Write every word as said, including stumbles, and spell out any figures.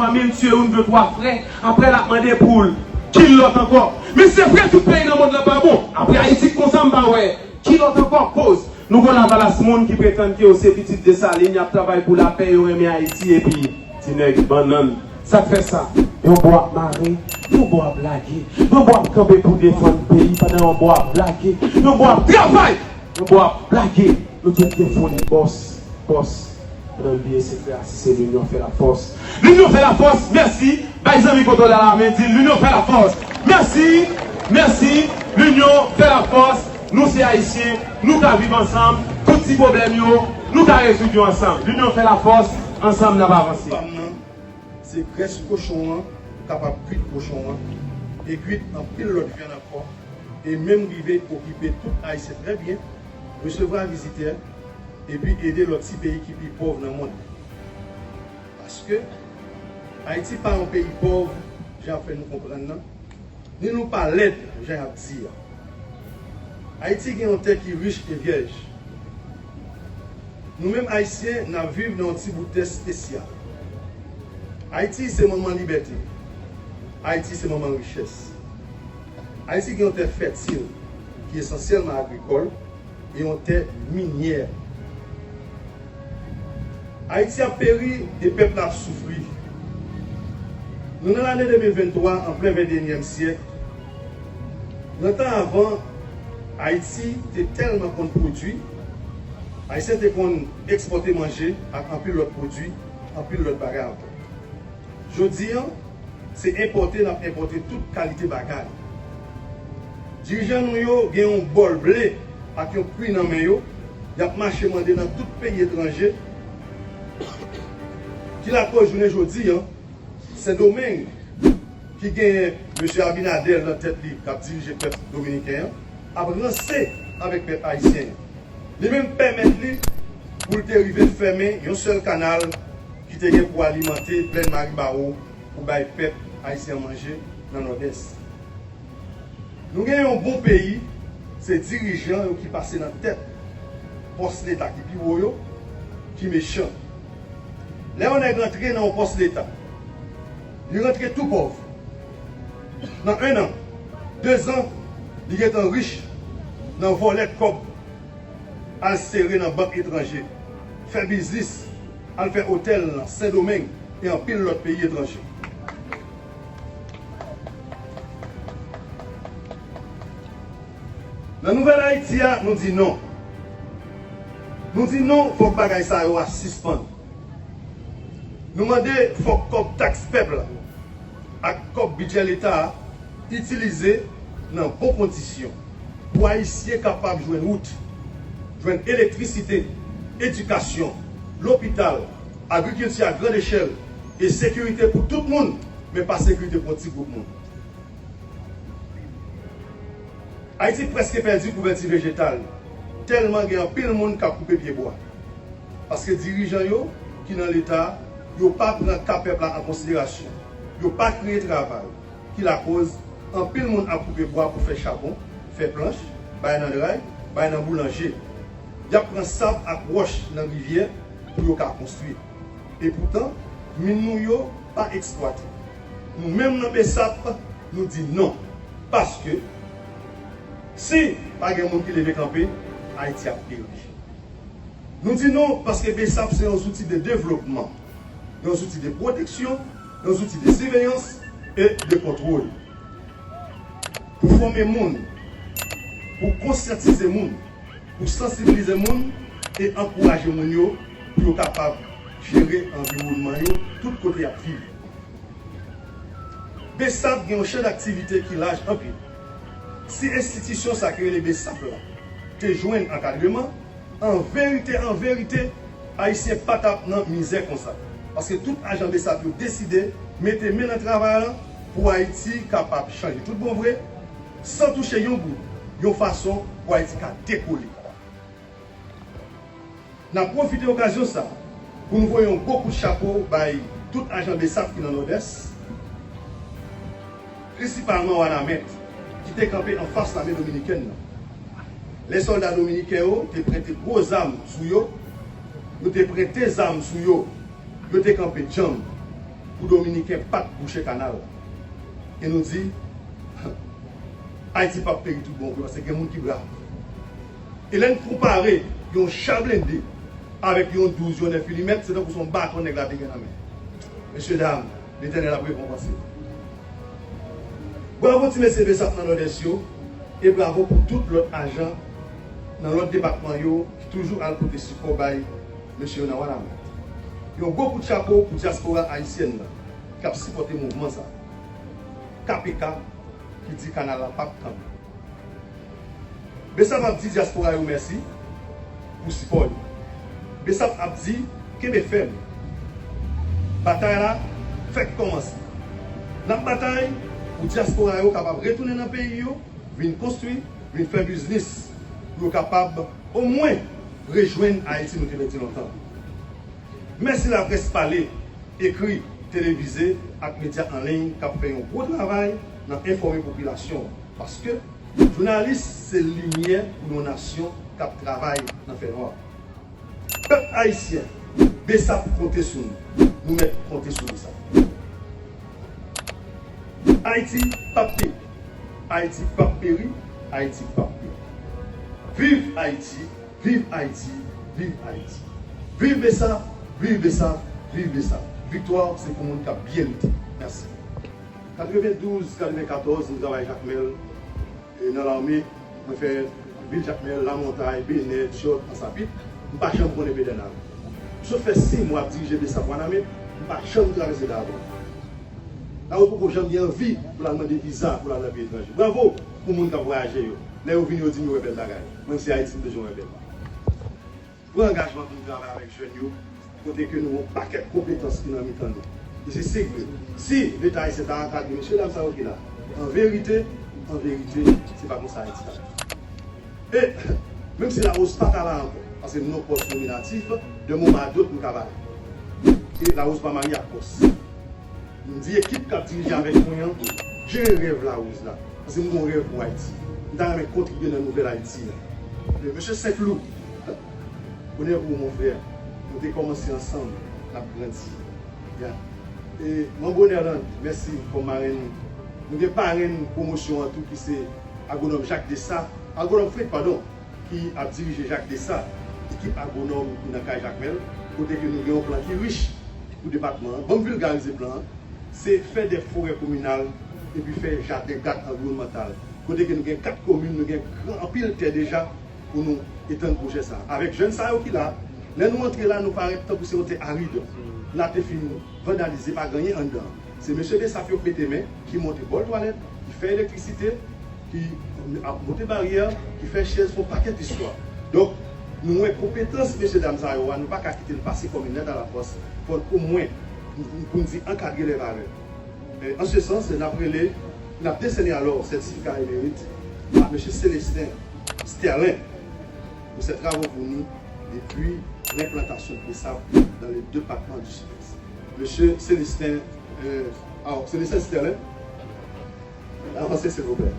Fanmi l tiye youn, de, twa frè, apre l ap mande pou l. Ki lòt ankò? Men se vre, tout peyi nan mond lan pa bon. Apre Ayiti k konsa, m pa wè. Ki lòt ankò? Koz nou gon lavalas moun ki pretann ke yo se pitit Desalin, y ap travay pou lapè, yo renmen Ayiti, epi ti nèg bannann. Sa k fè sa? Yon bò ap mare, yon bò ap lage, yon bò ap kanpe pou defann peyi, pandan yon bò ap lage, yon bò ap travay, yon bò ap lage. Nou tout gen foli bòs, bòs. Nan byen sekrè a, si se linyon fè lafòs. Linyon fè lafòs, mèsi. Bay zanmi kote w la lamen, di l linyon fè lafòs. Mèsi, mèsi. Linyon fè lafòs. Nou se Ayisyen, nou ka viv ansanm. Tout ti pwoblèm yo, nou ka rezoud yo ansanm. Linyon fè lafòs, ansanm n ap avanse. Pam nan, se grès kochon an k ap kwit kochon an e kwit anpil lòt vyann ankò, e menm rive okipe tout Ayisyen trè byen, resevwa vizitè, epi ede lòt ti peyi ki pi pòv nan mond. Paske Ayiti pa yon peyi pòv, jan y ap fè nou konprann nan, ni nou pa lèd, jan y ap di a. Ayiti gen yon tè ki rich e vyèj. Nou menm Ayisyen, n ap viv nan yon ti bout tè espesyal. Ayiti se manman libète. Ayiti se manman richès. Ayiti gen yon tè fètil, ki esansyèlman agrikòl, e yon tè minyè. Ayiti ap peri e pèp la ap soufri. Nou nan lane de mil venntwa, an plen venteyinyèm syèk. Nan tan avan, Ayiti te tèlman konn pwodui, Ayisyen te konn ekspòte manje ak anpil lòt pwodui, anpil lòt bagay ankò. Jodi an, se enpòte n ap enpòte tout kalite bagay. Dirijan nou yo gen yon bòl ble ak yon kwi nan men yo, y ap mache mande nan tout peyi etranje, ki lakoz jounen jodi an, Sendomeng, ki genyen mesye Abinader nan tèt li k ap dirije pèp dominiken an, ap ranse avèk pèp ayisyen an. Li menm pèmèt li pou l te rive fèmen yon sèl kanal ki te gen pou alimante plèn Maribawo pou bay pèp ayisyen an manje nan Nòdès. Nou gen yon bon peyi, se dirijan yo ki pase nan tèt pòs leta ki pi wo yo, ki mechan. Lè yon nèg rantre nan yon pòs leta, li rantre tou pòv. Nan en an, dezan, li gentan rich nan vòlè kòb al sere nan bank etranje, fè biznis, al fè otèl nan Sendomeng e anpil lòt peyi etranje. Nan Nouvèl Ayiti a, nou di non. Nou di non, fòk bagay sa yo a sispann. Nou mande fòk kòb taks pèp la ak kòb bidjè leta a itilize nan bon kondisyon pou Ayisyen kapab jwenn wout, jwenn elektrisite, edikasyon, lopital, agrikilti a grann echèl e sekirite pou tout moun, men pa sekirite pou yon ti gwoup moun. Ayiti prèske pèdi kouvèti vejetal, tèlman gen anpil moun k ap koupe pyebwa. Paske dirijan yo ki nan leta a, yo pa pran ka pèp la an konsiderasyon. Yo pa kreye travay, ki lakoz anpil moun ap koupe bwa pou fè chabon, fè planch, bay nan dray, bay nan boulanje. Y ap pran sab ak wòch nan rivyè pou yo ka konstwi. Epoutan, min nou yo pa eksplwate. Nou menm nan BSAP, nou di non. Paske, si pa gen moun ki leve kanpe, Ayiti ap peri. Nou di non paske BSAP se yon zouti de devlopman, yon zouti de pwoteksyon, yon zouti de siveyans e de kontwòl. Pou fòme moun, pou konsyantize moun, pou sansibilize moun e ankouraje moun yo pou yo kapab jere anviwònman yo tout kote y ap viv. BSAP gen yon chan daktivite ki laj anpil. Si enstitisyon sa ki rele BSAP la te jwenn ankadreman, an verite, an verite, Ayisyen pa t ap nan mizè konsa. Paske tout ajan BSAP yo deside mete men nan travay la pou Ayiti kapab chanje tout bon vre, san touche yon goud, yon fason pou Ayiti ka dekole. N ap pwofite okazyon sa pou n voye yon gwo kout chapo bay tout ajan BSAP ki nan Nòdès, prensipalman Wanament, ki te kanpe anfas lame dominikèn nan. Lè sòlda dominiken yo te prete gwo zam sou yo, yo te prete zam sou yo, yo te kanpe djanm. pou Dominiken pa t bouche kanal. E nou di, Ayiti p ap peri tout bon vre, paske gen moun ki brav. E lè n konpare yon cha blende avèk yon douz, yon nèf milimèt, se tankou se yon baton nèg la te gen nan men. Mesye dam, Letènèl ap rekonpanse. Bravo ti mesye Bsap nan Nòdès yo, e bravo pou tout lòt ajan nan lòt depatman yo ki toujou al pote sipò bay mesye yo nan Wanament. Yon gwo kout chapo pou dyaspora ayisyèn nan k ap sipòte mouvman sa. K P K ki di kanal la p ap kanpe. Bsap ap di dyaspora yo mèsi pou sipò yo. Bsap ap di kenbe fèm. Batay la fèk kòmanse. N ap batay pou dyaspora yo kapab retounen nan peyi yo, vin konstwi, vin fè biznis, pou yo kapab omwen rejwenn Ayiti nou te pèdi lontan. Mèsi laprès pale, ekri, televize ak medya an liy k ap fè yon gwo travay nan enfòme popilasyon an, paske jounalis se limyè pou yon nasyon k ap travay nan fènwa. Pèp ayisyen, Bsap konte sou nou. Nou mèt konte sou Bsap. Ayiti p ap peri. Ayiti p ap peri. Ayiti p ap peri. Viv Ayiti! Viv Ayiti, viv Ayiti. Viv Bsap, viv Bsap, viv Bsap. Viktwa se pou moun k ap byen lite. Mèsi. Katrevendouz, katrevenkatòz, m travay Jakmèl, e, nan lame, mwen fè vil Jakmèl, Lamontay, Benè, Dyòt, Ansapit. M pa janm konnen Pedènal. M sot fè sis mwa ap dirije Bsap Wanament, m pa janm travèse Davon. Lawo poko janm gen anvi pou l al mande viza pou l al nan peyi etranje. Bravo pou moun k ap vwayaje yo. Lè yo vini, yo di m yo wè bèl bagay. Mwen, se Ayiti m bezwen wè bèl bagay. Pran angajman pou n travay avèk jèn yo, kote ke nou gen yon pakèt konpetans ki nan mitan nou. E se sèten, si Leta ayisyen ta ankadre mesye dam sa yo ki la, an verite, an verite, se pa konsa Ayiti ta ye. E, menm si Larose pa ta la ankò, paske m nan pòs nominatif, de moman a dòt, m ka pale. E Larose pa marye ak pòs. M di ekip k ap dirije avèk mwen an, jere rèv Larose la. Paske m gen yon rèv pou Ayiti. M ta renmen kontribye nan nouvèl Ayiti a. E mesye Senklou, bonè pou ou, mon frè. Nou te kòmanse ansanm, n ap grandi. Ya. E Manbo Nerland, mèsi kòm marenn nou. Nou gen parenn pwomosyon an tou ki se Agwonòm Jacques Dessat, Agwonòm Fred, padon, ki ap dirije Jacques Dessat, ekip agwonòm ki nan kay Jakmèl, kote ke nou gen yon plan ki rich pou depatman an. Ban m vilgarize plan an, se fè de forè kominal epi fè jaden gad anviwònmantal, kote ke nou gen kat komin, nou gen gran anpil tè deja pou nou etann pwojè sa a. Avèk jèn sa yo ki la, lè nou antre la, nou parèt tankou se yon tè arid. N a te fin vandalize, pa gen anyen anndan. Se mesye Bessap yo k mete men, ki monte bòl twalèt, ki fè elektrisite, ki ap monte baryè, ki fè chèz, fè yon pakèt istwa. Donk, nou wè konpetans mesye dam sa yo a, nou pa ka kite l pase kòm yon lèt a la pòs. Fò n omwen, pou n di, ankadre lè valè. E, an se sans, n ap rele, n ap desène alò sètifika e merit a mesye Célestin Sterlin pour ses travaux fournis depuis l'implantation de Bessap dans le département du Sud-Est. Mesye Célestin, euh, alors, Célestin Sterlin, avansez, s'il vous plaît.